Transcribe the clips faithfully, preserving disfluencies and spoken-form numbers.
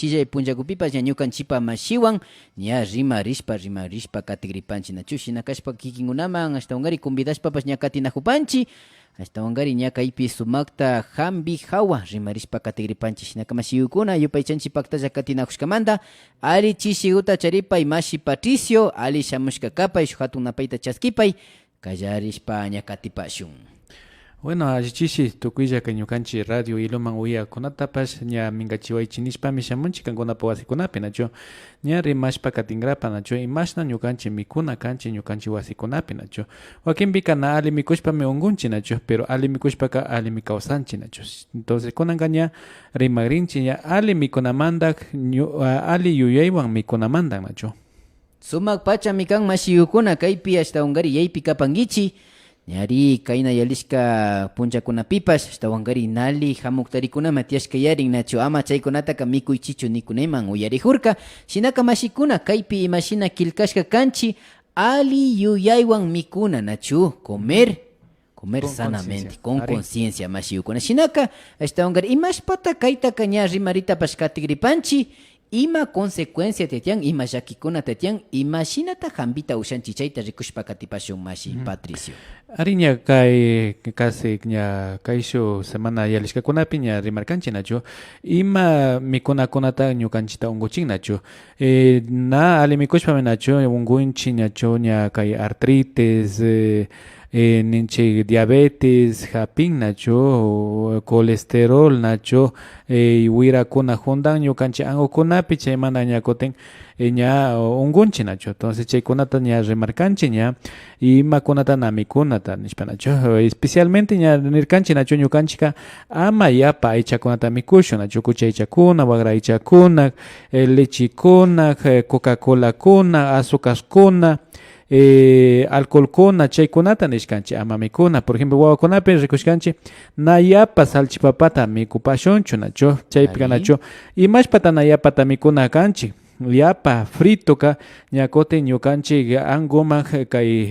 chillay punllakupipash ña ñukanchipa mashiwan ña rimarishpa, rimarishpa katigripanchi, nachu? Shina kashpa kikinkunaman ashtawankari convidashpapash ña katinajupanchi. Ashtawankari ña kaypi sumakta jambi jawa rimarishpa katigripanchi. Shinaka mashiyukuna, yupaychanchi paktalla katinajushkamanta, ali chishiguta charipay mashi Patricio, ali shamushka kapay, shuk jatun napayta chaskipay, kallarishpa ña katipashun. Bueno, alli chishi, tukuyllaka ñukanchi radio Ilumán uyakunatapash ña mingachiwaychi nishpami shamunchi kankunapa wasikunapi, nachu? Ña rimashpa katingrapa, nachu? Imashna ñukanchi mikuna kanchi ñukanchi wasikunapi, nachu? Wakinpika na ali mikushpami unkunchi, nachu? Pero ali mikushpaka alimi kawsanchi, nachu? Entonces, kunanka ña rimagrinchi ña ali mikunamanta, ñu-, a-, ali yuyaywan mikunamanta, nachu? Sumak pachami kan mashiyukuna, kaypi ashtawankari yaypi kapankichi. Ñari, kayna yalishka punllakunapipash ashtawankari nali jamuktarikunama tiyashka yarin, nachu? Ama chaykunataka mikuychichu nikunayman uyarijurka. Shinaka mashikuna, kaypi imashina killkashka kanchi, ali yuyaywan mikuna, nachu? Comer, comer sanamente, con conciencia, mashiyukuna. Shinaka, ashtawankari imashpata kaytaka ña rimaritapash katigripanchi, ima consecuenciata tiyan, ima llakikunata tiyan, imashinata jambita ushanchi chayta rikushpa katipashun mashi Patricio. Ari, ña kay, casi ña kayshuk semana yalishkakunapi ña rimarkanchi, nachu? Ima mikunakunata ñukanchita unkuchin, nachu? Eh, na ali mikushpami, nachu? Unkunchi, nachu? Ña kay artritis, eh, eh, ninchi diabetes, japin, nachu? Colesterol, nachu? Eh, wirakuna jundan ñukanchi ankukunapi, chaymanta ña kutin, eh, ña unkunchi, nachu? Entonces, chaykunata ña rimarkanchi, ña imakunata na mikunata, nishpa, nachu? Especialmente ña nirkanchi, nachu? Ñukanchika ama yapa aychakunata mikushun, nachu? Kuchi aychakuna, wagra aychakuna, eh, lechekuna, eh, Coca-Colakuna, azucarkuna, eh, alcoholkuna, chaykunata nishkanchi ama mikuna. Por ejemplo, wawakunapi rikushkanchi, na yapa salchipapata mikupashunchu, nachu? Chaypika, nachu? Imashpata na yapata mikuna kanchi? Yapa fritoka, ña kutin ñukanchi ankuman kay,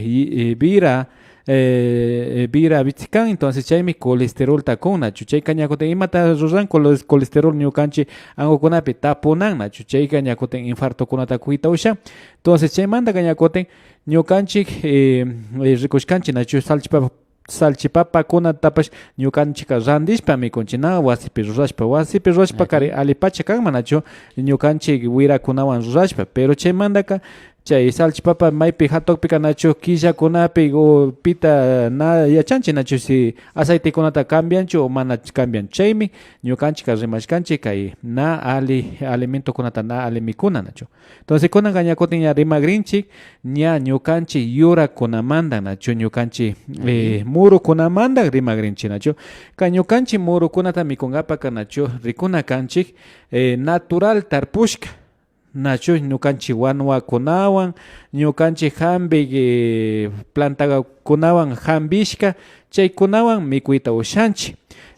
eh, vira, eh, vira vitsi kan, entonces chaymi colesterolta kun, nachu? Chayka ña kutin imata ruran coles-, colesterol ñukanchi ankukunapi tapunan, nachu? Chayka ña kutin infartokunata kuyta ushan. Entonces chaymantaka ña kutin ñukanchi, eh, eh, rikushkanchi, nachu? Salchipa-, salchipapakunatapash ñukanchika randishpa mikunchi, na wasipi rurashpa. Wasipi rurashpakari alipacha kanman, nachu? Ñukanchi wirakunawan rurashpa. Pero chaymantaka chay salchipapa maypi jatukpika, nachu? Killakunapi o pita na yachanchi, nachu? Si aceitekunata cambianchu o mana cambianchu. Chaymi ñukanchika rimashkanchi kay na ali alimentokunata, na ali mikuna, nachu? Entonces, kunanka ña kutin ña rimagrinchi ña ñukanchi yurakunamanta, nachu? Ñukanchi, eh, murukunamanta rimagrinchi, nachu? Ka ñukanchi murukunata mikunkapaka, nachu? Rikuna kanchi, eh, natural tarpushka, nachu? Ñukanchi wanuwakunawan, ñukanchi jambi, eh, plantakunawan jambishka, chaykunawan mikuyta ushanchi.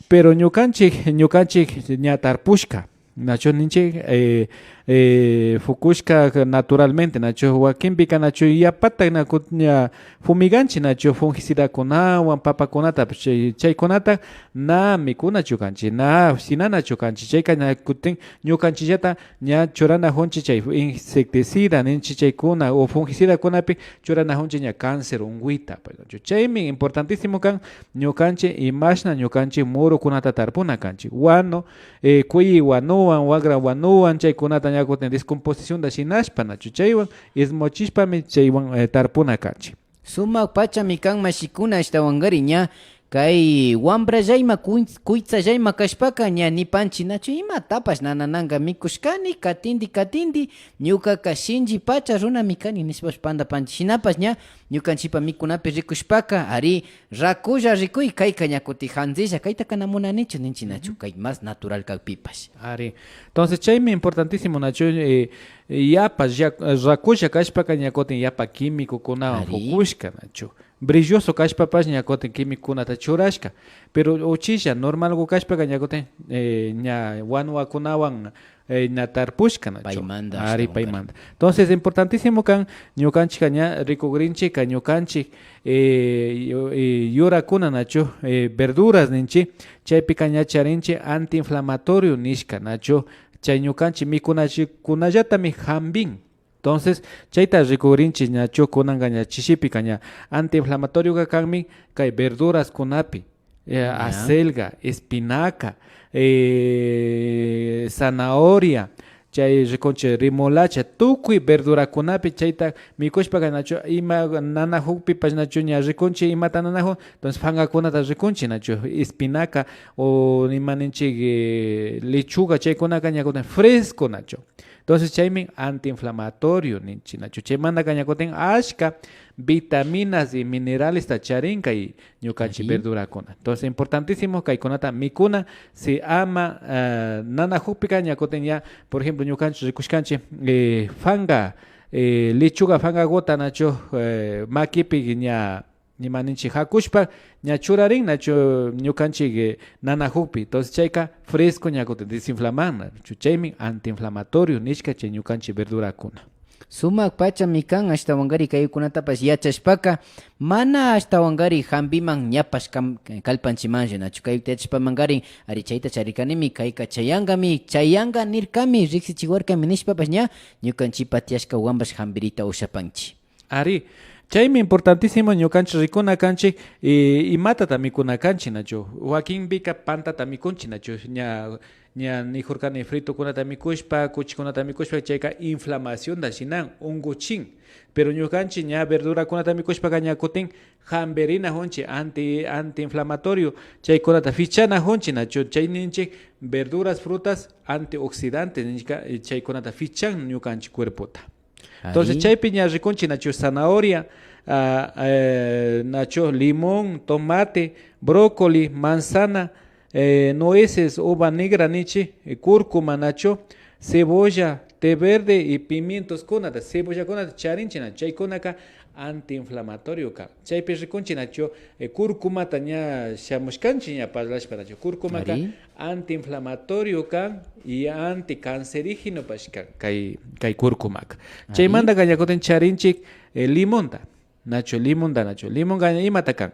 Pero ñukanchi, ñukanchi ña tarpushka, nachu ninchi, eh, eh, fukushka naturalmente, nachu? Wakinpika, nachu? Yapata na kut-, ña fumiganchi, nachu? Fungicidakunawan, papakunata, chay, chaykunata na mikunachu kanchi, na shinanachu kanchi. Chayka ña kutin ñukanchillata ña churanajunchi chay insecticida ninchi chaykuna o fungicidakunapi churanajunchi ña cáncer unkuyta, pues, nachu? Chaymi importantísimo kan ñukanchi imashna ñukanchi murukunata tarpuna kanchi. Wanu, eh, kuyi wanuwan, wagra wanuwan, chaykunata ña kutin descomposicionta shinashpa, nachu? Chaywan ismuchishpami chaywan, eh, tarpuna kanchi. Sumak pachami kan mashikuna, ashtawankari ña kay wambrallayma, kuy-, kuytsallayma kashpaka ña nipanchi, nachu? Imatapash nanananka mikushkani, katindi, katindi, ñukaka shinchi pacha runami kani, nishpash pandapanchi. Shinapash ña ñukanchipa mikunapi rikushpaka, ari, rakulla rikuy, kayka ña kuti janzilla, kaytaka na munanichu ninchi, nachu? Kay más natural kakpipash. Ari. Entonces, chaymi importantísimo, nachu? Eh, yapa, ya-, rakulla kashpaka ña kutin yapa químicokunawan fukushka, nachu? Brilloso kashpapash ña kutin químicokunata churashka. Pero uchilla, normalku kashpaka ña kutin, eh, ña wanuwakunawan, eh, ña tarpushka, nachu? Paymanta. Ari, ashtawan paymanta. Entonces, importantísimo kan ñukanchika ña rikugrinchika ñukanchik, eh, yu-, eh, yurakuna, nachu? Eh, verduras ninchi, chaypika ña charinchi antiinflamatorio nishka, nachu? Chay ñukanchik mikunallata mi jambin. Entonces, chayta rikurinchik ñachu kunanka ña chishipika ña antiinflamatorioka kanmi kay verduraskunapi, eh, acelga, espinaca, eh, zanahoria, chay rikunchik remolacha, tukuy verdurakunapi chayta mikushpaka nachu ima nanajukpipash nachu ña rikunchik imata nanajun, entonces pankakunata rikunchik nachu, espinaca o ima ninchik, eh, lechuga chaykunaka ña kutin fresco nachu. Entonces chaymi antiinflamatorio ninchik nachu. Chaymantaka ña kutin ashka vitaminas y mineralesta charin kay ñukanchik verdurakuna. Entonces importantísimo kaykunata mikuna, si ama, eh, nanajukpika ña kutin ña, por ejemplo, ñukanchik rikushkanchik, eh, panka, eh, lechuga pankaguta nachu, eh, makipi ña ima ninchik jakushpa ña churarin nachu ñukanchik, eh, nanajukpi. Entonces chayka fresco ña kutin desinflaman nachu. Chaymi antiinflamatorio nishka chay ñukanchik verdurakuna. Sumak pachami kan, ashtawankari kaykunatapash yachashpaka mana ashtawankari jambiman ñapash kam-, kalpanchimanlla nachu. Kayta yachashpamankari ari chayta charirkanimi, kayka chayankami, chayanka nirkami, riksichiwarkami nishpapash ña ñukanchipa tiyashkawanpash jambirita ushapanchi. Ari, chaymi importantísimo ñukanchik rikuna kanchik, eh, imatata mikuna kanchik nachu. Wakinpika pantata mikunchik nachu. Ña, ña nijurkani fritokunata mikushpa, kuchikunata mikushpa, chayka inflamacionta shinan, unkuchin. Pero ñukanchik ña verdurakunata mikushpaka ña kutin jambirinajunchik anti, antiinflamatorio, chaykunata fichanajunchik nachu. Chay ninchik verduras, frutas, antioxidantes nishka, eh, chaykunata fichan ñukanchik cuerpota. Entonces, ari, chaypi ña rikunchik nachu zanahoria, ah, eh, nachu limón, tomate, brócoli, manzana, eh, nueces, uva negra ninchik, eh, cúrcuma nachu, cebolla, té verde y pimientoskunata, cebollakunata charinchik nachu. Chaykunaka antiinflamatorio kan. Chaypi rikunchik nachu, eh, cúrcumata ña shamushkanchik ña parlashpa nachu. Cúrcumaka, ari, antiinflamatorio kan y anticancerígenopash kan kay, kay cúrcumaka. Ari. Chaymantaka ña kutin charinchik, eh, limonta, nachu, limonta, nachu. Limonka ña imata kan?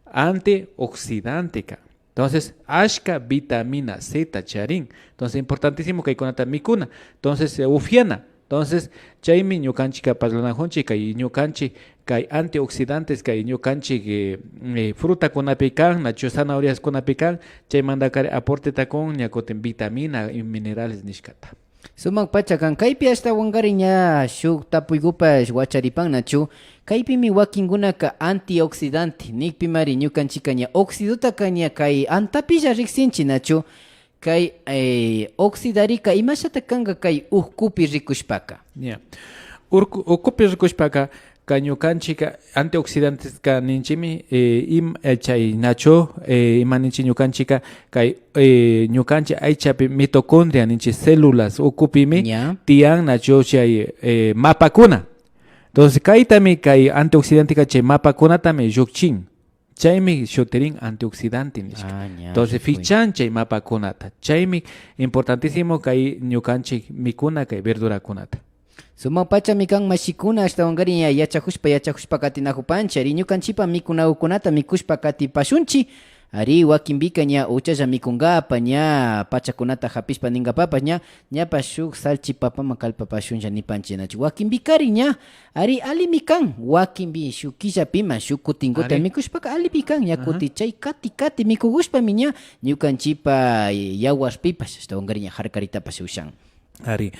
Antioxidante kan. Entonces, ashka vitamina C ta charin. Entonces, importantísimo kaykunata mikuna. Entonces, eh, ufiana. Entonces, chaymi ñukanchikka parlanajunchik kay ñukanchik kay antioxidantes kay ñukanchik, eh, eh, frutakunapi kan, nachu zanahoriaskunapi kan, chaymantaka aporteta kun ña kutin vitamina y minerales nishkata. Sumak pacha kan. Kaypi ashtawankarin ña shuk tapuykupash wacharipan nachu. Kaypimi wakinkunaka antioxidante nikpimari ñukanchikka ña oxidotaka ña kay antapilla riksinchik nachu. Kay, eh, oxidarika imashata kanka kay ukupi rikushpaka? Ya. Urku-, ukupi rikushpaka, kay ñukanchikka antioxidanteska ninchimi, eh, im-, eh, chay nachu, eh, ima ninchi ñukanchikka, kay, eh, ñukanchik aychapi mitocondria ninchi células ukupimi, ya, tiyan nachu chay, eh, mapakuna. Entonces, kaytami kay antioxidanteka chay mapakunatami llukchin. Chaymi shutirin antioxidante nishka. Ah, ña, entonces, rikuy, fichan chay mapakunata. Chaymi importantísimo kay ñukanchik mikuna kay verdurakunata. Sumak pachami kan mashikuna, ashtawankarin ña yachajushpa, yachajushpa katinajupanchik. Ari ñukanchikpa mikunagukunata mikushpa katipashunchik. Ari, wakinpika ña uchalla mikunkapa, ña pachakunata japishpa ninkapapash ña, ñapa shuk salchipapaman kalpapashunlla nipanchik, nachu. Wakinpikari ña, ari, allimi kan. Wakinpi shuk killapiman shuk kutinkuta, ari, mikushpaka allimi kan. Ña, ajá, kuti chay kati kati mikukushpami ña ñukanchikpa yawarpipash, ashtawankarin ña jarkaritapash ushan. Ari.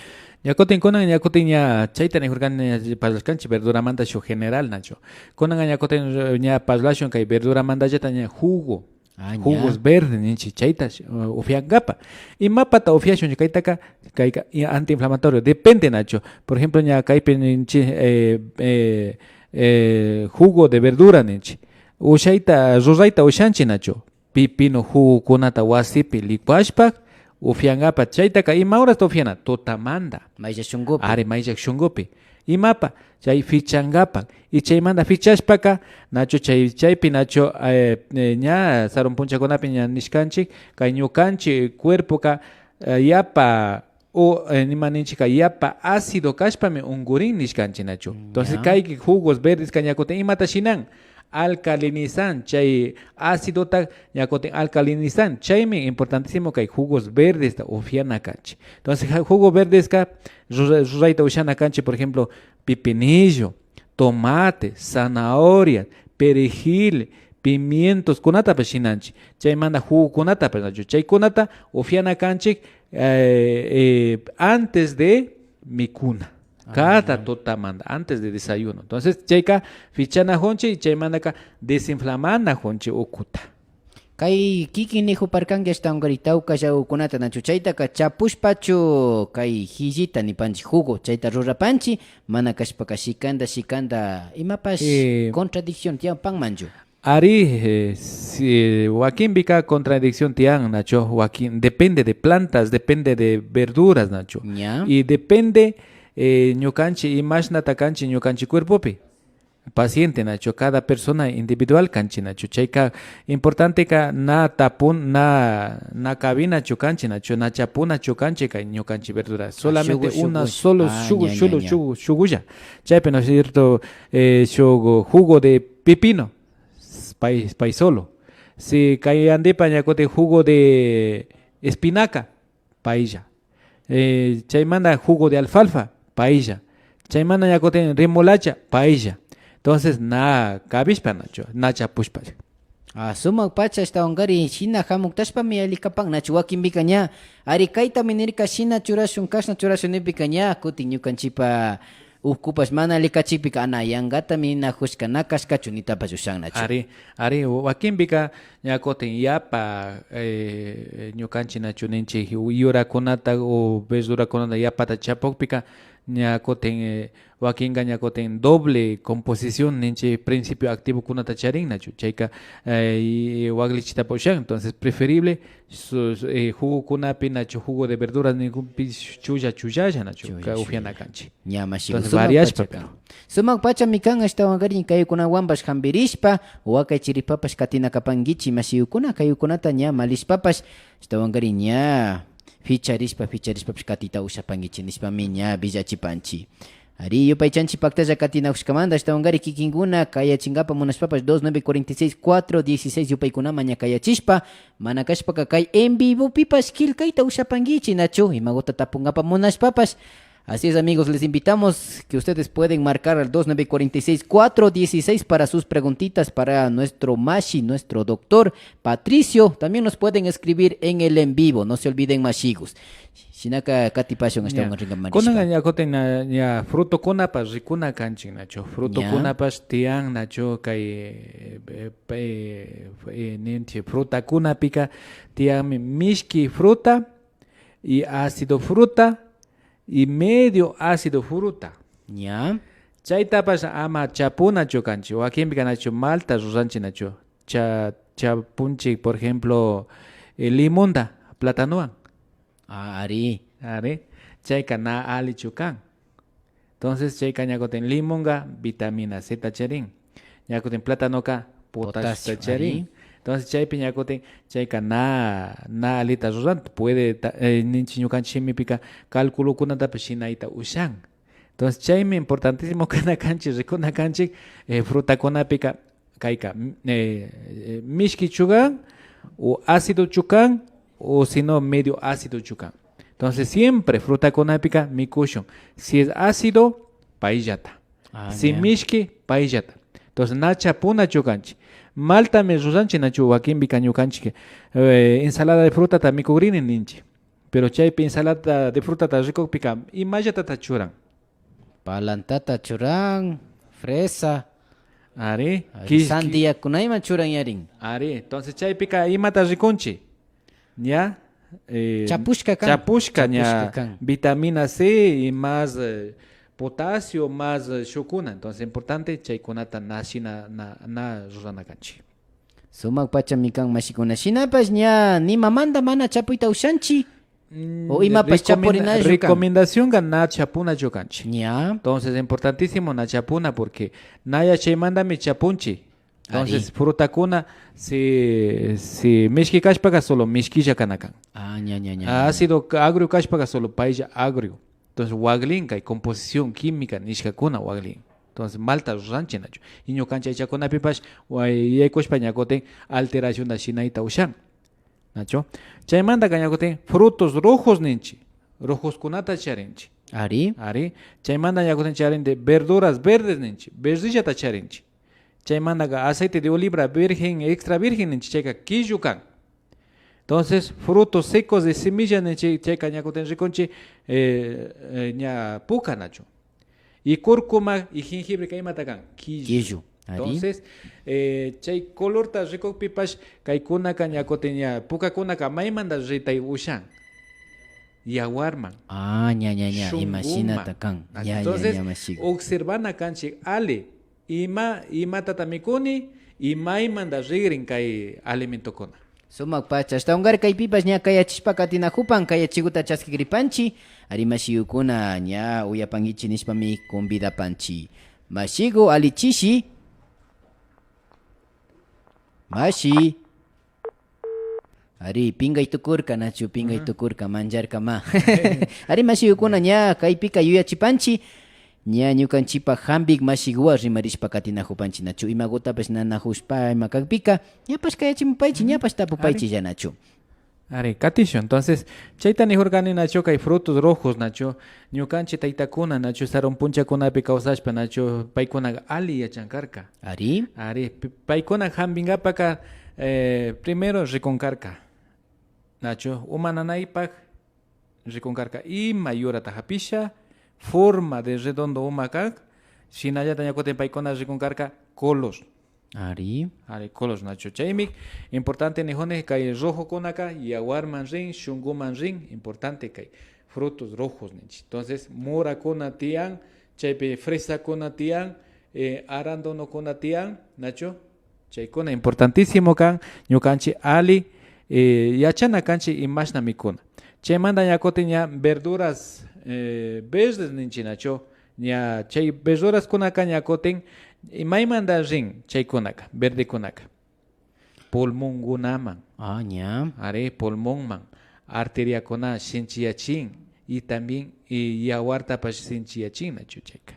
Ña kutin kunan, ña kutin ña chayta nijurkani, ña parlashkanchik verduramanta shuk general, nachu. Kunanka ña kutin, eh, ña parlashun kay verduramantallata ña jugo, ah, ña, jugos verdes ninchik, chayta, eh, ufiankapa. Imapata ufiashunchik kaytaka? Kayka, y antiinflamatorio, depende, nachu. Por ejemplo, ña kaypi ninchik, eh, eh, eh, jugo de verdura ninchik. Ushayta, rurayta ushanchik, nachu. Pepino jugokunata wasipi licuashpa ufiankapa. Chaytaka ima horasta ufiana? Tutamanta. Mayllak shunkupi. Ari, mayllak shunkupi. Imapa? Chay fichankapa. Y chaymanta fichashpaka, nachu chay, chaypi nachu, eh, eh, ña sarun punchakunapi ña nishkanchik, kay ñukanchik cuerpoka, eh, yapa o, eh, nima ninchikka, yapa ácido kashpami unkurin nishkanchik, nachu. Mm, entonces, ya, kay jugos verdeska ña kutin imata shinan? alcalinizan, chay acidota ña kutin alcalinizan. Chaymi importantísimo kay jugos verdesta upiana kanchik. Entonces, ja-, jugo verdeska rura-, rurayta ushana kanchik, por ejemplo, pepinillo, tomate, zanahoria, perejil, pimientoskunatapash shinanchik. Chaymanta jugokunatapash, nachu. Chaykunata upiana kanchik, eh, eh, antes de mikuna. Cada tutamanta, antes de desayuno. Entonces, chayka pichanakunchik y chaymantaka desinflamanakunchik ukuta. Kay kikin nijuparkanki ashtawankari tawka llagukunata, nachu. Chaytaka chapushpachu kay jillita nipanchik jugo, chayta rurapanchik, mana kashpaka shikanda, shikanda, imapash Eh, contradicción tiyapanmanchu. Ari, eh, si, wakinpika contradicción tiyan, nachu, wakin, depende de plantas, depende de verduras, nachu. Ña. Y depende, eh, ñukanchik imashnata kanchik ñukanchik cuerpopi. Paciente, nachu, cada persona individual kanchik, nachu. Chayka importanteka na tapun, na, na kabinachu kanchik, nachu, na chapunachu kanchik kay ñukanchik verdura. Solamente shugu, una shugu. Solo Ah, shugu, ña, solo ña, ña. Shugu, shugulla. Chaypi, ¿no es cierto? Eh, shugu, jugo de pepino. Pay, pay solo. Si kay andipa ña kutin jugo de espinaca, paylla. Eh, chaymanta jugo de alfalfa, paylla. Chaymanta ña kutin remolacha, paylla. Entonces, na kabishpa, nachu, na chapushpa. Ah, sumak pacha ashtawankari shina jamuktashpami alli kapan, nachu, wakinpika ña, ari, kaytami nirka, shina churashun, kashna churashun nikpika ña kutin ñukanchikpa ukupash mana alli kachikpika, ana yangatami ninajushka, na kashkachu nitapash ushan, nachu. Ari, ari, wakinpika ña kutin yapa, eh, ñukanchik nachu ninchik yurakunata o verdurakunata yapata chapukpika, ña kutin, eh, wakinka ña kutin doble composición ninchik principio activokunata charin, nachu. Chayka, eh, y, y waklichitapash ushan. Entonces, preferible su, su, eh, jugokunapi, nachu, jugo de verduras nikunpi chulla chullalla, nachu, chulla, ka chulla. Upiana kanchik. Ña, mashikuna. Entonces, sumak variashpa, pacha kan. Pero sumak pachami kan, ashtawankarin kaykunawanpash jambirishpa, wakaychirishpapash katina kapankichik, mashikuna, kaykunata ña malishpapash, ashtawankarin ña ficharishpa, ficharishpapash katita ushapankichik nishpami ña willachipanchik. Ari, yupaychanchik paktalla katinakushkamanta, ashtawankari kikinkuna kayachinkapa munashpapash, dos nueve cuarenta y seis, cuatro dieciséis yupaykunaman ña kayachishpa, mana kashpaka kay en vivopipash killkayta ushapankichik, nachu, imaguta tapunkapa munashpapash. Así es, amigos, les invitamos que ustedes pueden marcar al dos nueve cuarenta y seis, cuatro dieciséis para sus preguntitas para nuestro mashi, nuestro doctor Patricio. También nos pueden escribir en el en vivo, no se olviden, mashigus. Shinaka katipashun ashtawan rinkaman. Kunanka ña kutin na, ña frutokunapash rikuna kanchik, nachu. Frutokunapash tiyan, nachu, kay, eh, pe-, eh, ninchik frutakunapika tiyanmi mishki fruta y ácido fruta y medio ácido fruta. Ña. Chaytapash ama chapunachu kanchik. Wakinpika nachu malta ruranchik, nachu. Cha-, chapunchik, por ejemplo, eh, limonta platanowan. Ah, ari. Ari. Chayka na allichu kan. Entonces, chayka ña kutin limonka vitamina C ta charin. Ña kutin platanoka potasio ta charin. Potasio, ari. Entonces, chaypi ña kutin chayka na, na allita ruran. Puede ta-, eh, ninchik ñukanchik shimipika calculokunatapash shinayta ushan. Entonces, chaymi importantísimo kana kanchik, rikuna kanchik, eh, frutakunapika kayka, mm, eh, eh, mishkichu kan, o ácidochu kan, o sino medio ácidochu kan. Entonces, siempre frutakunapika mikushun. Si es ácido, payllata. Ah, si ña. Mishki, payllata. Entonces, na chapunachu kanchik. Maltami ruranchik, nachu, wakinpika ñukanchik, eh, ensalada de frutata mikugrini ninchik. Pero chaypi ensalada de frutata rikukpika, imallatata churan? Palantata churan, fresa, ari, ari, kish-, sandiakuna ima churanyarin. Ari, entonces chaypika imata rikunchik? Ña, eh, chapushka kan. Chapushka ña, chapushka kan. Vitamina C y más, eh, potasio, más, eh, shukkuna. Entonces importante chaykunata na shina, na, na rurana kanchik. Sumak pachami kan, mashikuna. Shinapash ña nimamanta mana chapuyta ushanchik. Mm, o imapash recomenda-, chapurinachu kan. Recomendacionka na chapunachu kanchik. Ña. Entonces, importantísimo na chapuna, porque na yachaymantami chapunchik. Entonces, ari, frutakuna, si, si mishki kashpaka, solo mishkilla kana kan. Ah, ña, ña, ña, ña. Ácido agrio kashpaka, solo paylla agrio. Entonces, waklin kay composición química nishkakuna waklin. Entonces, malta ruranchik, nachu. Y ñukanchik aychakunapipash, way-, yaykushpa ña kutin alteracionta shinayta ushan, nachu. Chaymantaka ña kutin frutos rojos ninchik, rojoskunata charinchik. Ari. Ari. Chaymanta ña kutin charinchik verduras verdes ninchik, verdillata charinchik. Chaymantaka aceite de oliva virgen, extra virgen ninchik, chayka killu kan. Entonces, frutos secos de semilla ninchik, chayka ña kutin rikunchik, eh, eh, ña puka, nachu. Y cúrcuma y jengibreka imata kan? Killu. Killu, ari. Entonces, eh, chay colorta rikukpipash, kaykunaka ña kutin ña pukakunaka maymanta ritay ushan? Yawarman. Ah, ña, ña, ña, shunkuman. Imashinata kan. Ña, ña, entonces, ña, mashiku. Observana kanchik alli. Ima, imatata mikuni, imaymanta rikrin kay alimentokuna. Sumak pacha. Ashtawankari kaypipash ña kayachishpa katinakupan, kayachikuta chaskikripanchik. Ari mashiyukuna ña uyapankichik nishpami convidapanchik. Mashiku, alli chishi. Mashi. Ari, pinkay tukurka, nachu pinkay tukurka, mancharka ma. Ari, mashiyukuna, ña kaypika yuyachipanchik, ña ñukanchikpa hampik mashikuwan rimarishpa katinakupanchik, nachu imakutapash nanakushpa ima kakpika, ñapash kayachimupaychik, ñapash tapupaychiklla, nachu. Ari, katishun. Entonces, chayta nikurkani, nachu, kay frutos rojos, nachu, ñukanchik taytakuna, nachu, sarun punchakunapi kawsashpa, nachu, paykunaka alli yachan karka. Ari. Ari, pi-, paykuna hampinkapaka, eh, primero rikun karka, nachu, uma nanaypak rikun karka ima yurata hapisha, forma de redondo uma kan, shinallata ña kutin paykuna rikun karka color. Ari. Ari, color, nachu. Chaymi importante nikuni, kay rojokunaka yawarman rin, shunkuman rin, importante kay frutos rojos ninchik. Entonces, morakuna tiyan, chaypi fresakuna tiyan, eh, arándanokuna tiyan, nachu. Chaykuna importantísimo kan, ñukanchik alli, eh, yachana kanchik imashna mikuna. Chaymanta ña kutin ña verduras, eh, verdes ninchik, nachu. Ña chay verduraskunaka ña kutin imaymanta rin chaykunaka, verdekunaka. Pulmonkunaman. Ah, ña. Ari, pulmonman, arteriakuna shinchiyachin y también, y yawartapash shinchiyachin, nachu, chayka.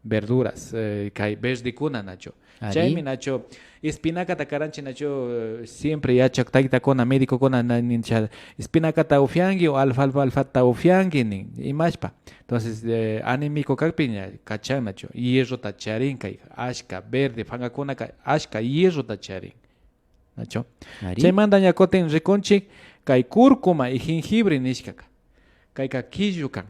Verduras, eh, kay verdekuna, nachu. Ari. Chaymi, nachu, espinacata karanchik, nachu, eh, siempre yachak taytakuna, medicokuna na-, nincha, espinacata upianki o alfalfa, alfata upianki nin, imashpa. Entonces, eh, anémico kakpi ña kachan, nachu, hierrota charin, kay ashka verde pankakunaka ashka hierrota charin, nachu. Ari. Chaymanta ña kutin rikunchik kay cúrcuma y jengibre nishkaka. Kayka killu kan.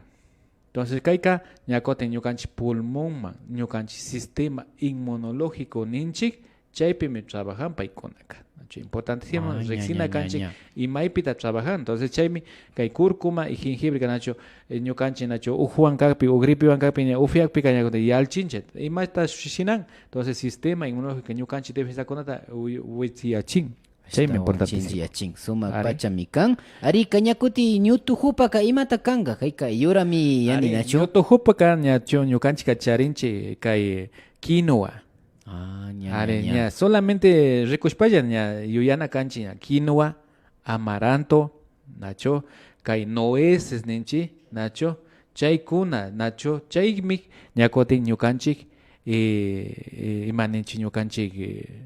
Entonces, kayka ña kutin ñukanchik pulmonman, ñukanchik sistema inmunológico ninchik, chaypimi trabajan paykunaka. Nachu, importantísimo, ah, ña, riksina ña, ña, kanchik, ña, imaypita trabajan. Entonces, chaymi kay cúrcuma y jengibreka, nachu, eh, ñukanchik, nachu, ukuwan kakpi o gripewan kakpi ña upiakpika ña kutin yallinchin. Imata shinan? Entonces, sistema inmunológico ñukanchik defensakunata wi-, wiksiyachin. Chaymi importante. Chinchiyachin, sumak, ari, pachami kan. Ari, ña kutin ñutukupaka imata kanka? Kayka yurami yani, ari, nachu? Ñutukupaka ñachu ñukanchikka charinchik kay quinoa. Ah, ña, ari, ña, ña, ña. Solamente rikushpalla ña yuyana kanchik ña quinoa, amaranto, nachu, kay nueces ninchik, nachu, chaykuna, nachu, chaymi ña kutin ñukanchik, eh, eh, ima ninchik ñukanchik, eh,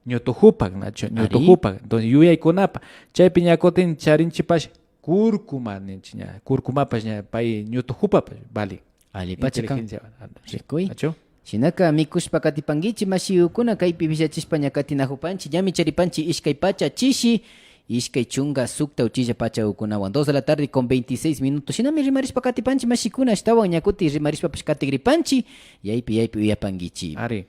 ñutukupak, nachu, ari, ñutukupak. Entonces, yuyaykunapa. Chaypi ña kutin charinchikpash cúrcuma ninchik ña. Cúrcumapash ña pay ñutukupapash valin. Allipacha kan. Inteligencia, ah, sí. Rikuy. Nachu? Shinaka mikushpa katipankichik, mashiyukuna, kaypi willachishpa ña katinakupanchik. Ñami charipanchik ishkay pacha chishi, ishkay chunka sukta uchilla pacha ukunawan. Dos de la tarde con veintiséis minutos. Shinami rimarishpa katipanchik, mashikuna, ashtawan ña kutin rimarishpapash katigripanchik. Yaypi, yaypi uyapankichik. Ari.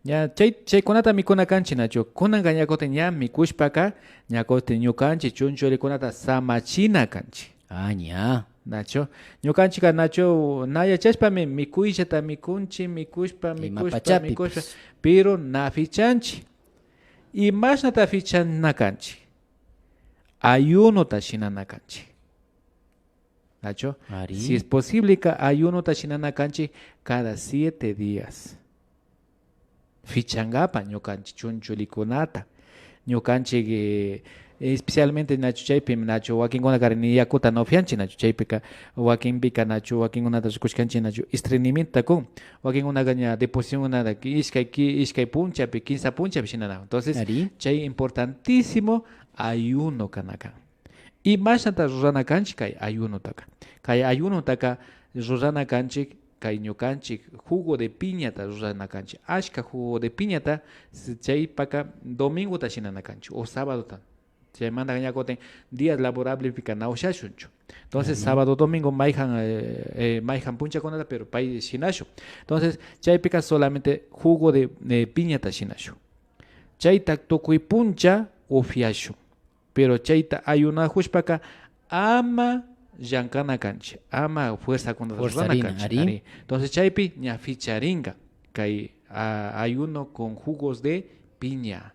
Ña chay, chaykunata mikuna kanchik, nachu. Kunanka ña kutin ña mikushpaka, ña kutin ñukanchik chunchullikunata samachina kanchik. Ah, ña. Nachu. Ñukanchikka, nachu, na yachashpami mikuyllata mikunchik, mikushpa, ima mikushpa, pachapipash, mikushpa. Pero na pichanchik. Imashnata pichana kanchik? Ayunota shinana kanchik. Nachu? Ari. Si es posibleka, ayunota shinana kanchik cada siete días. Pichankapa ñukanchik chunchullikunata, ñukanchik, eh, Especialmente nachu chaypi, nachu wakinkunaka ni yakuta na upianchik, nachu chaypika wakinpika nachu wakinkunata rikushkanchik nachu estreñimiento kun, wakinkunaka ña deposicionkunata ishkay ki-, ishkay punchapi, kinsa punchapi shinana. Entonces, Ari. Chay importantísimo ayuno kanaka. Imashnata rurana kanchik kay ayunotaka? Kay ayunotaka rurana kanchik kay ñukanchik jugo de piñata rurana kanchik. Ashka jugo de piñata, s-, chaypaka domingota shinana kanchik o sabadota. Chaymanta ña kutin días laborablespika na ushashunchu. Entonces, Ari. Sábado, domingo, mayjan, eh, eh, mayjan punchakunata, pero pay shinashun. Entonces, chaypika solamente jugo de, eh, piñata shinashun. Chayta tukuy puncha upiashun. Pero chayta ayunajushpaka ama llankana kanchik, ama fuerzakunata rurana Fuerzarina, kanchik, ari. Ari. Entonces chaypi ña picharinka kay, a-, ayuno con jugos de piña.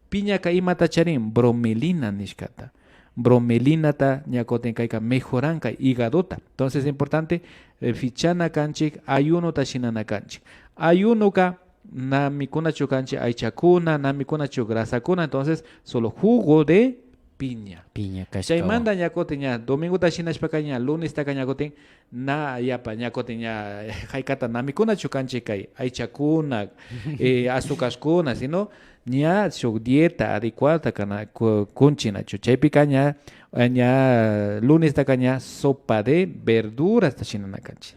Piñaka imata charin? Bromelina nishkata. Bromelinata ña kutin kayka mejoranka higadota. Entonces importante, eh, pichana kanchik, ayunota shinana kanchik. Ayunoka na mikunachu kanchik aychakuna, na mikunachu grasakuna, entonces solo jugo de piña. Piña kashkawan. Chaymanta ña kutin ña domingota shinashpaka ña lunestaka ña kutin na yapa, ña kutin ña jaykata na mikunachu kanchik kay aychakuna, eh, azucarkuna, sino ña shuk dieta adecuada kana ku-, kunchik nachu. Chaypika ña, eh, ña lunestaka ña sopa de verdurasta shinana kanchik.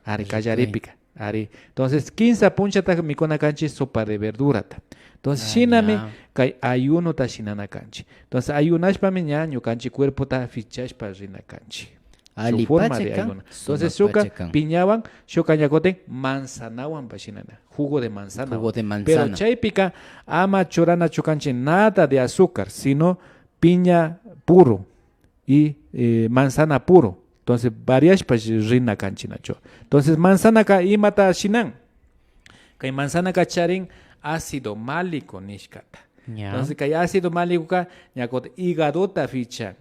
Ari, Rico. Kallaripika. Ari. Entonces, kinsa punchata mikuna kanchik sopa de verdurata. Entonces, Ah, shinami ya. Kay ayunota shinana kanchik. Entonces, ayunashpami ña ñukanchik cuerpota pichashpa rina kanchik. Su forma de Alipacha kan, ayuno. Entonces, sumak shukka pacha kan. Piñawan, shukka ña kutin manzanawanpa shinana. Jugo de manzana. Jugo de manzana. Pero chaypika ama churanachu kanchik nada de azúcar, sino piña puro y, eh, manzana puro. Entonces, variashpa rina kanchik nachu. Entonces, manzanaka imata shinan? Kay manzanaka charin ácido málico nishkata. Ya. Entonces, kay ácido málicoka ña kutin higadota pichan.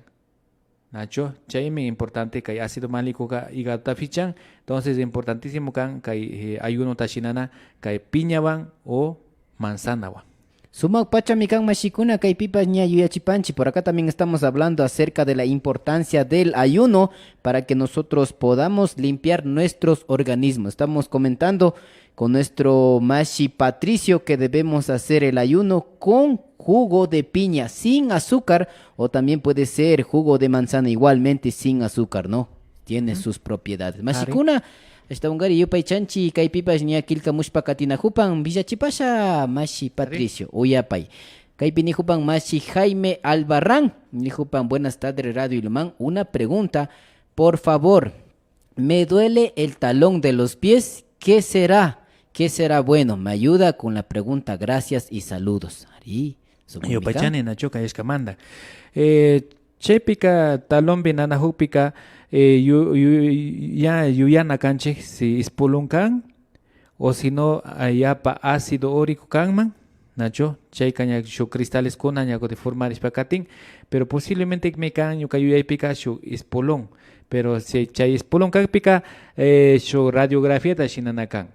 Nachu? Chaymi importante kay ácido málicoka higadota pichan. Entonces, importantísimo kan kay, eh, ayunota shinana kay piñawan o manzanawan. Sumak pachami kan mashikuna, kaypipash ña yuyachipanchik. Por acá también estamos hablando acerca de la importancia del ayuno para que nosotros podamos limpiar nuestros organismos. Estamos comentando con nuestro mashi Patricio que debemos hacer el ayuno con jugo de piña, sin azúcar, o también puede ser jugo de manzana, igualmente sin azúcar, ¿no? Tiene Ujú. Sus propiedades. Ari. Mashikuna, ashtawankari yupaychanchik, kaypipash ña killkamushpa katinajupan, willachipasha mashi Ari. Patricio, uyapay. Kaypi nijupan mashi Jaime Albarrán, nijupan, buenas tardes, Radio Ilumán. Una pregunta, por favor. Me duele el talón de los pies, ¿qué será? ¿Qué será bueno? Me ayuda con la pregunta. Gracias y saludos. Ari, sumakmi kan. Yupaychani nachu kayashkamanta. Eh, chaypika talonpi nanajukpika, eh, yu-, yu-, ña yuyana kanchik si espolón kan, o si no, ah, yapa ácido úrico kanman, nachu? Chayka ña shuk cristaleskuna ña kutin formarishpa katin, pero posiblementemi kan ñuka yuyaypika shuk espolón, pero si chay espolón kakpika, eh, shuk radiografiata shinana kan.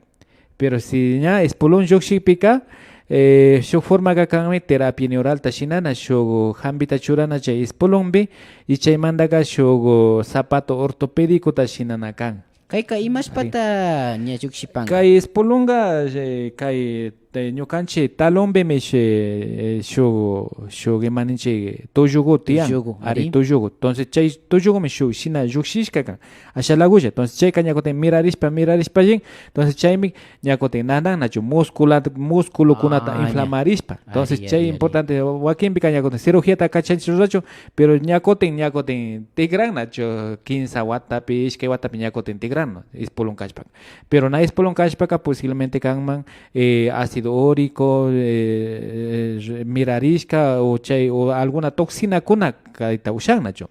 Pero si ña espolón llukshikpika, eh, shuk formaka kanmi terapia neuralta shinana, shuk hampita churana chay espolonpi, y chaymantaka shuk zapato ortopédicota shinana kan. Kayka imashpata ña llukshipanka? Kay espolonka, eh, kay, eh, ñukanchik talonpimi shi-, eh, shuk, shuk ima ninchik tullugu tiyan. Tullugu, ari, ari. Tullugu. Entonces chay tullugumi shuk shina llukshishka kan. Ashalagulla. Entonces chayka ña kutin mirarishpa, mirarishpallin. Entonces chaymi ña kutin nanan nachu muscula-, musculokunata Ah, ña. Inflamarishpa. Entonces Ari, chay ari, ari. Importante, wakinpika ña kutin cirugíata kachanchik rurachun, pero ña kutin, ña kutin tikran nachu kinsa watapi, ishkay watapi ña kutin tikran, ¿no? Espolón kashpaka. Pero na espolón kashpaka posiblemente kanman, eh, ácido úrico, eh, eh, mirarishka o chay, o alguna toxinakuna kayta ushan nachu.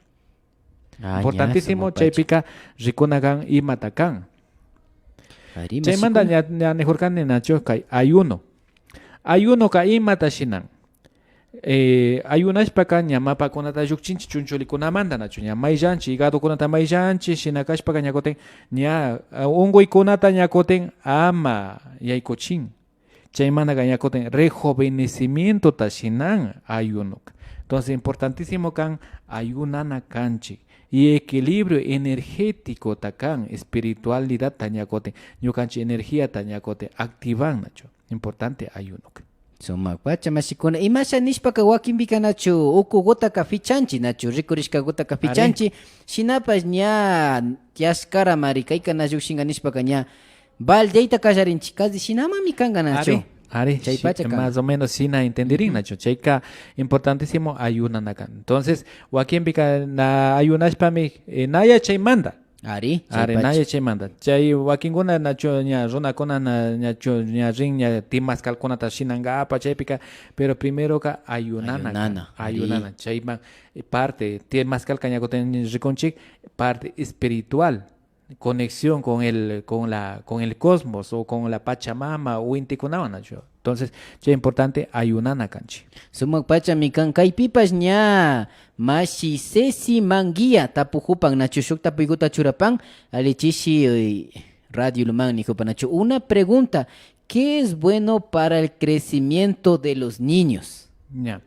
Ah, ña, importantísimo, sumak pacha. Chaypika rikuna kan imata kan. Ari, chaymanta mashikuna. Ña, ña nijurkani nachu kay ayuno. Ayunoka imata shinan? Eh, ayunashpaka ña mapakunata llukchinchik chunchullikunamanta, nachu? Ña mayllanchik, higadokunata mayllanchik, shina kashpaka ña kutin ña, ah, unkuykunata ña kutin ama yaykuchin. Chaymantaka ña kutin rejuvenecimientota shinan ayunoka. Entonces, importantísimo kan ayunana kanchik. Y equilibrio energéticota kan, espiritualidadta ña kutin, ñukanchik energiata ña kutin activan nachu. Importante ayuno kan. Sumak pacha mashikuna, imasha nishpaka wakinpika nachu ukugutaka fichanchik, nachu rikurishkagutaka fichanchik, shinapash ña tiyashkaramari kayka na llukshinga nishpaka ña baldeyta kallarinchik, casi shinamanmi kanga nachu. Ari, ari, chaypacha kan. Más o menos shina entendirin nachu. Chayka importantísimo ayunana kan. Entonces, wakinpika na ayunashpami, eh, na yachaymanta. Ari, ari, chaypacha. Na yachaymanta. Chay wakinkuna nachu ña runakuna na, ñachu ña rin ña temazcalkunata shinangapa chaypika, pero primeroka ayunana kan. Ayunana, ari. Ayunana. Chayman, eh, parte, temazcalka ña kutin rikunchik, parte espiritual. Conexión con el, con la, con el cosmos o con la Pachamama o intikunawan nachu. Entonces, chay importante ayunana kanchik. Sumak pachami kan kaypipash ña mashi Ceci Manguía tapujupan nachu shuk tapuyguta churapan, alli chishi, eh, Radio Ilumán nijupan nachu. Una pregunta, ¿qué es bueno para el crecimiento de los niños? Ña.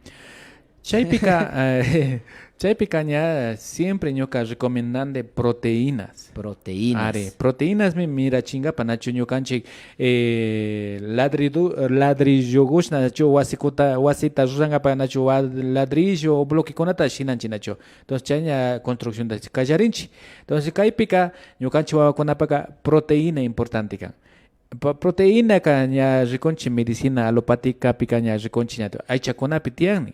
Chaypika, eh, chaypika ña siempre ñuka recomendande proteínas. Proteínas. Ari, proteínasmi mirachingapa, nachu ñukanchik, eh, ladridu-, ladrillogushna, nachu wasikuta, wasita rurangapa, nachu wa-, ladrillo o bloquekunata shinanchik, nachu. Entonces, chay ña construccionta kallarinchik. Entonces, kaypika ñukanchik wawakunapaka proteína importante kan. Pa-, proteinaka ña rikunchik medicina alopáticapika ña rikunchik ña aychakunapi tiyanmi.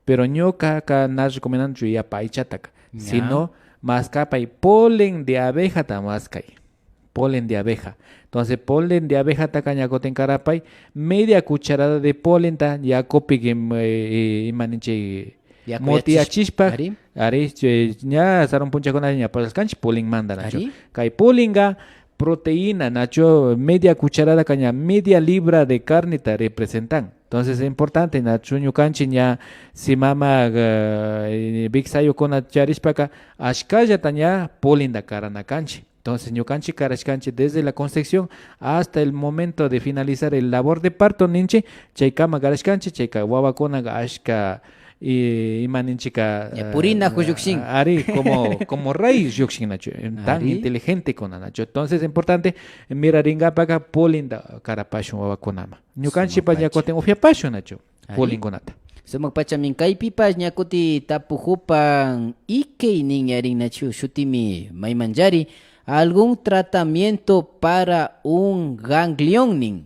Pero ñukaka na recomendanchu yapa aychataka, sino maskapay polen de abejata maskay. Polen de abeja. Entonces, polen de abejataka ña kutin karapay media cucharada de polenta yakupi, eh, eh, ima ninchik, mutiyachishpa, ari, chay ña sarun punchakuna ña parlaskanchik polenmanta, nachu. Ari. Kay polenka proteína, nachu, media cucharadaka ña media libra de carneta representan. Entonces, importante, nachu, ñukanchik ña si mama, eh, wiksayukuna charishpaka, ashkallata ña polenta karana kanchik. Entonces, ñukanchik karashkanchik desde la concepción hasta el momento de finalizar el labor de parto ninchik, chaykama karashkanchik, chayka wawakunaka ashka, y ima ninchika, ña, eh, purina llukshin. Ari, como, como rey llukshin, nachu, tan inteligentekuna, nachu. Entonces, importante, miraringapaka polenta karapashun wawakunaman. Ñukanchikpa ña kutin upiapashun, nachu, polenkunata. Sumak pachami kaypipash ña kuti tapujupan, ikay nin yarin, nachu, shutimi maymanllari, algún tratamiento para un ganglión nin.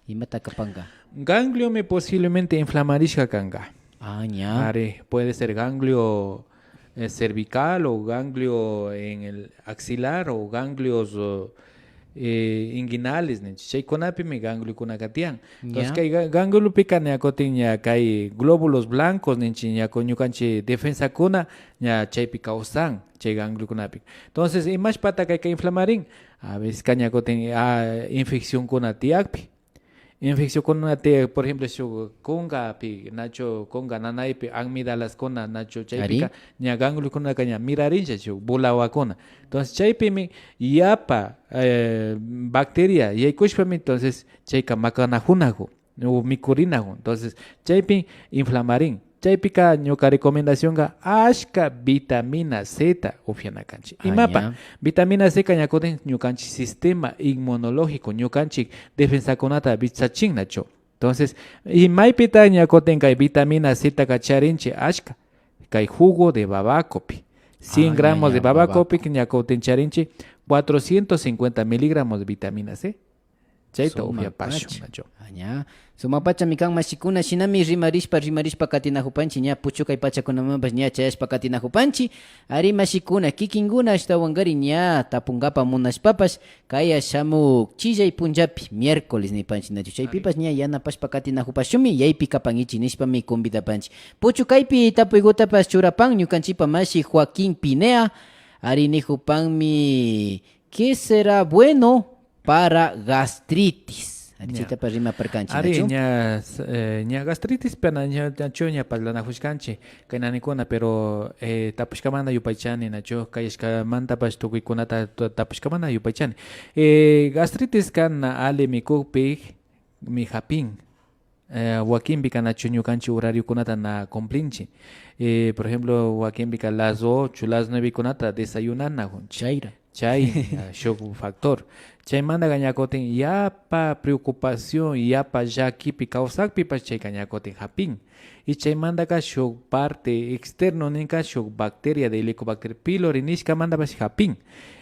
Imata kapanka? Gangliomi posiblemente inflamarishka kanka. Ah, ña. Ari, puede ser ganglio, eh, cervical o ganglio en el axilar o ganglios, eh, eh, inguinales ninchik. Chaykunapimi gangliokunaka tiyan. Entonces, ña, kay ga-, gangliopika ña kutin ña kay glóbulos blancos ninchik, ña ku-, ñukanchik defensakuna ña chaypi kawsan, chay gangliokunapi. Entonces, imashpata kayka inflamarin? A veces ña kutin, ah, infeccionkuna tiyakpi. Infeccionkunata, por ejemplo, shuk kunkapi, nachu, kunka nanaypi amigdalaskuna, nachu, chaypika ña gangliokunaka ña mirarinlla shuk bolawakuna. Entonces, chaypimi yapa, eh, bacteria yaykushpami, entonces, chayka makanajunagu o mikurinajun. Entonces, chaypi inflamarin. Chaypika ñuka recomendacionka ashka vitamina C ta upiana kanchik. Ah, imapa? Ya. Vitamina C ka ña kutin ñukanchik sistema inmunológico, ñukanchik defensakunata wiksachin nachu. Entonces, y maypita ña kutin kay vitamina C taka charinchik? Ashka, kay jugo de babacopi. Cien gramos de babacopi ña kutin charinchik cuatrocientos cincuenta miligramos de vitamina C. Chayta upiapashun nachu. Ah, ña. Sumak pachami kan mashikuna, shinami rimarishpa, rimarishpa katinajupanchik, ña puchukay pachakunamanpash ña chayashpa katinajupanchik. Ari mashikuna, kikinkuna ashtawankari ña tapunkapa munashpapash, kaya shamuk chillay punllapi, miércoles nipanchik nachu. Chaypipash ña yanapashpa katinajupashunmi, yaypi kapankichik nishpami convidapanchik. Puchukaypi tapuykutapash churapan ñukanchikpa mashi Joaquín Pinea, ari nijupanmi, ¿qué será bueno para gastritis? Ari, chaytapash rimaparkanchik, nachu? Ña, eh, ña gastritispa ña, ñachu ña parlanajushkanchik, kay nanikuna, pero, eh, tapushkamanta yupaychani, nachu? Kayashkamantapash tukuykunata tu-, tapushkamanta yupaychani. Eh, gastritiska na alli mikukpimi japin. eh, wakinpika nachu ñukanchik horariokunata na cumplinchik. Eh, por ejemplo, wakinpika las ocho, las nueve kunata desayunanajunchik. Chayra. Chay, ah, shuk factor. Chaymantaka ña kutin yapa preocupación, yapa llakipi kawsakpipash chayka ña kutin japin. Y chaymantaka shuk parte externo ninka shuk bacteria de Helicobacter pylori nishkamantapash japin.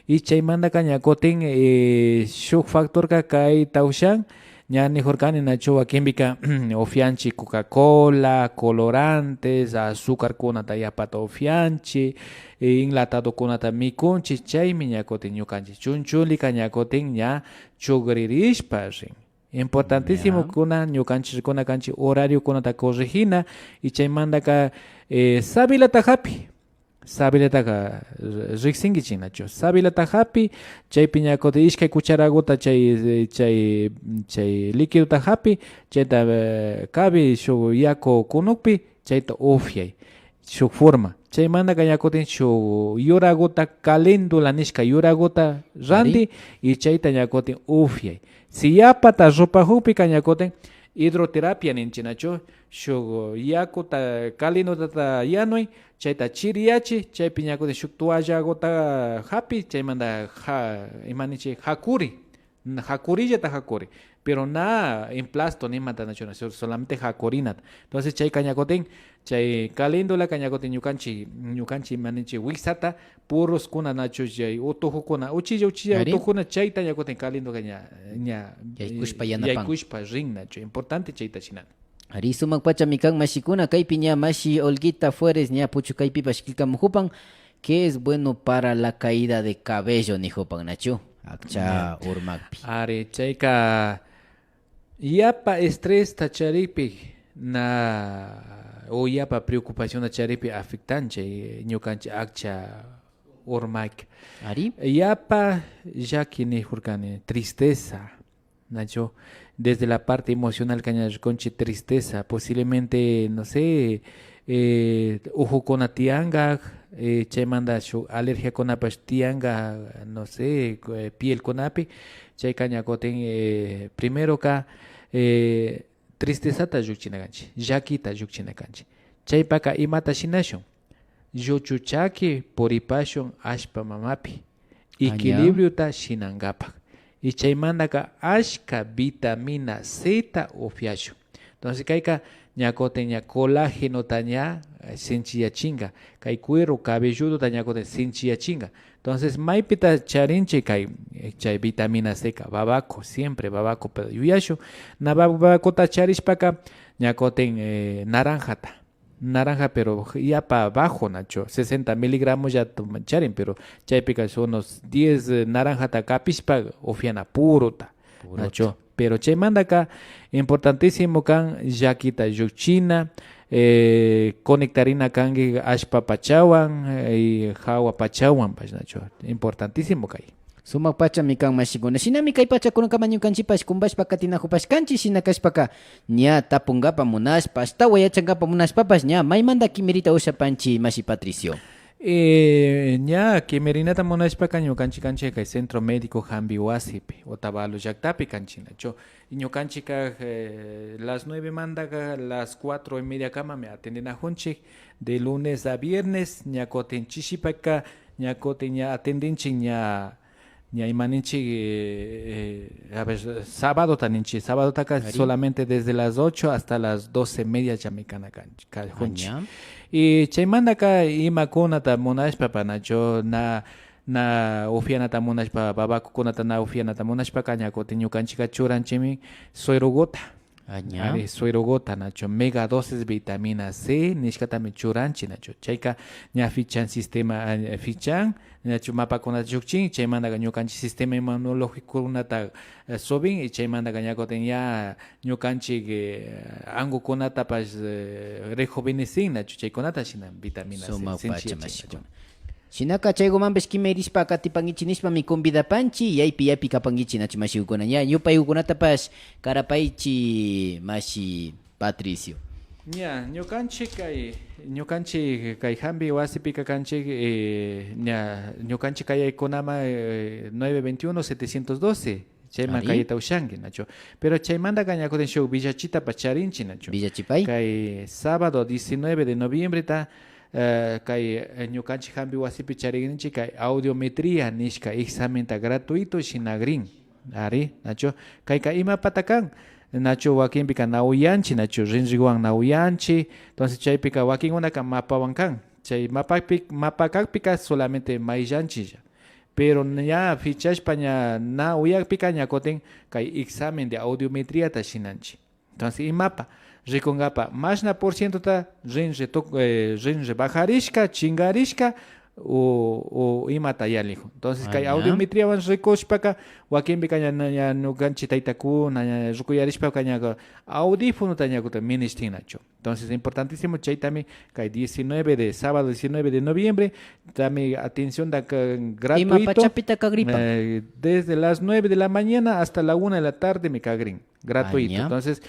Y chaymantaka ña kutin, eh, shuk factorka kayta ushan, ña nijurkani nachu wakinpika upianchik Coca-Cola, colorantes, azúcarkunata yapata upianchik, eh, enlatadokunata mikunchik, chaymi ña kutin ñukanchik chunchullika ña kutin ña chugririshpa rin. Importantísimokuna ñukanchikkuna kanchik horariokunata corregina y chaymantaka, eh, sabilata japi. Sabilataka riksinkichik nachu. Sabilata japi, chaypi ña kutin ishkay cucharaguta chay, chay, chay líquidota japi, chayta, eh, kabi shuk yaku kunukpi, chayta upiay. Shuk forma. Chaymantaka ña kutin shuk yuraguta, caléndula nishka yuraguta randi y chayta ña kutin upiay. Si yapata rupajukpika ña kutin hidroterapia ninchik nachu. Shuk yakuta, caléndulata yanuy, chayta chiriyachi, chaypi ña kutin shuk toallaguta japi, chaymanta ja, ima ninchik, jakuri. Jakurillata jakuri. Pero na emplasto nimata nachu, solamente jakurinata. Entonces chayka ña kutin, chay caléndulaka ña kutin ñukanchik, ñukanchik ima ninchik wiksata, puruskuna nachu chay utujukuna, uchilla, uchilla utujukuna, chayta ña kutin caléndulaka ña, ña, yaykushpa eh, yanapan. Yaykushpa rin nachu. Importante chayta shinana. Ari, sumak pachami kan mashikuna. Kaypi ña mashi Olguita Fueres ña puchukaypipash killkamujupan, ¿qué es bueno para la caída de cabello? Nijupan, nachu? Akcha urmakpi. Ari, chayka yapa estresta charikpi na, o yapa preocupacionta charikpi afectan chay ñukanchik akcha urmak. Ari. Yapa llaki nijurkani, tristeza. Nachu, desde la parte emocional kaña rikunchik tristeza, posiblemente, no sé, eh, ujukuna tiyanka, eh, chaymanta shuk alergiakunapash tiyanka, no sé, eh, pielkunapi, chayka ña kutin, eh, primeroka, eh, tristezata llukchina kanchik, llakita llukchina kanchik. Chaypaka imata shinashun? Lluchu chaki puripashun allpa mamapi, equilibriota shinankapak. Y chaymantaka ashka vitamina C ta upiashun. Entonces kayka ña kutin ña colágenota ña, eh, sinchiyachinka. Kay cuero cabelludota ña kutin sinchiyachinka. Entonces maypita charinchik kay, eh, chay vitamina C ka? Babaco, siempre babacopi yuyashun. Na bab-, babacota charishpaka ña kutin, eh, naranjata. Naranja, pero yapa bajo, nachu, sesenta miligramollata charin, pero chaypika unos diez, eh, naranjata kapishpa upiana puruta, nachu. Pero chaymantaka importantísimo kan llakita llukchina, eh, conectarina kanki allpa pachawan, eh, y jawa pachawanpash, nachu. Importantísimo kay. Sumak pachami kan mashikuna. Shinami kay pachakunakama ñukanchikpash kumbashpa katinajupashkanchik, shina kashpaka ña tapunkapa munashpa, ashtawan yachankapa munashpapash ña maymanta kimirita ushapanchik mashi Patricio. Eh, ña kimirinata munashpaka ñukanchik kanchik kay Centro Médico Jambi Wasipi, Otavalo llaktapi kanchik, nachu. Y ñukanchikka, eh, las nueve mantaka las cuatro y media kamami atendinajunchik, de lunes a viernes, ña kutin chishipaka, ña kutin ña atendinchik, ña Ña ima ninchik, eh, eh, a ver, sabadota ninchik. Sabadotaka solamente desde las ocho hasta las doce y mediallami kana kanchik, kajunchik. Y chaymantaka imakunata munashpapash, nachu, na, na upianata munashpa, babacokunata na upianata munashpaka, ña kutin ñukanchikka churanchikmi suerogota. Ari, suerogota, nachu, megadosis vitamina C nishkatami churanchik, nachu. Chayka ña fichan sistema, eh, fichan, nachu, mapakunata llukchin, chaymantaka ñukanchik sistema inmunológicokunata, eh, subin, y chaymantaka ña kutin ña ñukanchik, eh, angukunatapash, eh, rejuvenecin, nachu, chaykunata shina vitamina C. Sumak pacha sinchiyachin, nachu. Shinaka chaykumanpash kimirishpa katipankichik nishpami convidapanchik, yaypi yaypi kapankichik, nachu, mashikuna. Ña, yupaykunatapash karapaychik, mashi Patricio. Ña, ñukanchik kay, ñukanchik kay jambi wasipika kanchik, eh, ña, ñukanchik kayaykunama, eh, nueve veintiuno, setecientos doce. Chayman kayta ushanki, nachu. Pero chaymantaka ña kutin shuk villachitapash charinchi, nachu. Villachipay. Kay sábado diecinueve de noviembreta, eh, kay, eh, ñukanchik jambi wasipi charinchi kay audiometría nishka examenta gratuito shinagrin. Ari, nachu. Kayka imapata kan, nachu, wakinpika na uyanchi, nachu, rinriguan na uyanchi. Entonces chaypika wakinkunaka mapawan kan. Chay mapapi, mapa kakpika solamente mayllanchilla. Pero ña fichashpa ña na uyakpika ña kutin kay examen de audiometriata shinanchi. Entonces imapa rikungapa mashna por cientota rin retu-, eh, rin rebajarishka, chingarishka o, o imata yallijun. Entonces kay audiometriawan rikushpaka wakinpika ña, ña, ña ñukanchi taytakuna ña rukuyarishpaka ña audífonota ña kutin minishtin nachu. Entonces importantísimo chaytami kay diecinueve de sábado diecinueve de noviembre tami atención da gratuito. Ima pachapita kagripan? Eh, desde las nueve de la mañana hasta la una de la tarde mi kagrin. Gratuito. Entonces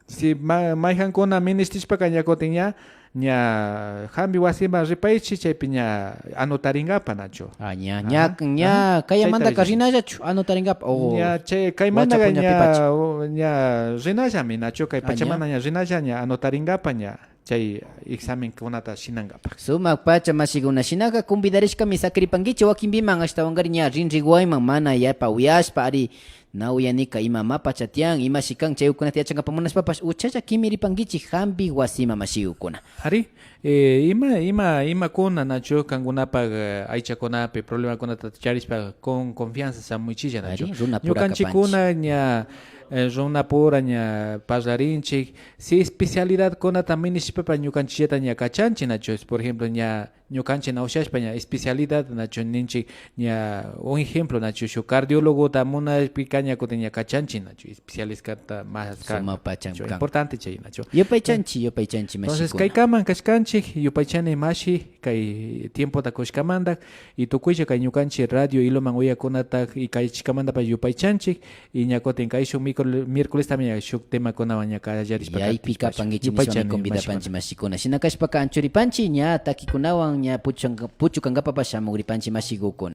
si ma-, mayjankuna ministishpaka ña kutin ña, ña jambi wasiman ripaychi chaypi ña anotaringapa nachu. Ah, ña, ña, ña kayamantaka rinallachu anotaringapa o ña chay kaymantaka ña, ña rinallami nachu, kay pachamanta ña rinalla ña anotaringapa ña chay examenkunata shinangapa. Sumak pacha mashikuna, shinaka convidarishkami sakripankichi wakinpiman ashtawankari ña rinriguayman mana yapa uyashpa ari na uyanika ima mapacha tiyan imashi kan chaykunata yachankapa munashpapash uchalla kimiripankichi jambi wasima mashikukuna. Ari, eh, ima, ima, imakuna nachu kankunapa, eh, aychakunapi problemakunata charishpa con confianza samuychilla nachu. Ñukanchikuna ña, eh, runapura ña parlarinchik si especialidadkunata minishpapa ñukanchillata ña kachanchi nachu. Por ejemplo ña ñukanchi na ushashpa ña especialidad nachu ninchik ña un ejemplo nachu shuk cardiologota munashpika ña kutin ña kachanchi nachu especialistata más kan. Suma pacham nachu kan. Importante chay nachu. Yupaychanchi, yupaychanchi mashikuna. Entonces kaykaman kashkanchik, yupaychani mashi kay tiempota kushkamanta y tukuylla kay ñukanchi radio Ilumán uyakunata y kaychikamantapash yupaychanchik. Y ña kutin kayshuk micro-, miércolestami ña shuk temakunawan ña kallarishpa yaypi kapankichik nishpami convidapanchik mashikuna. Shina kashpaka anchuripanchik ña takikunawan ña puchu kankapapash shamugripanchik mashigukuna.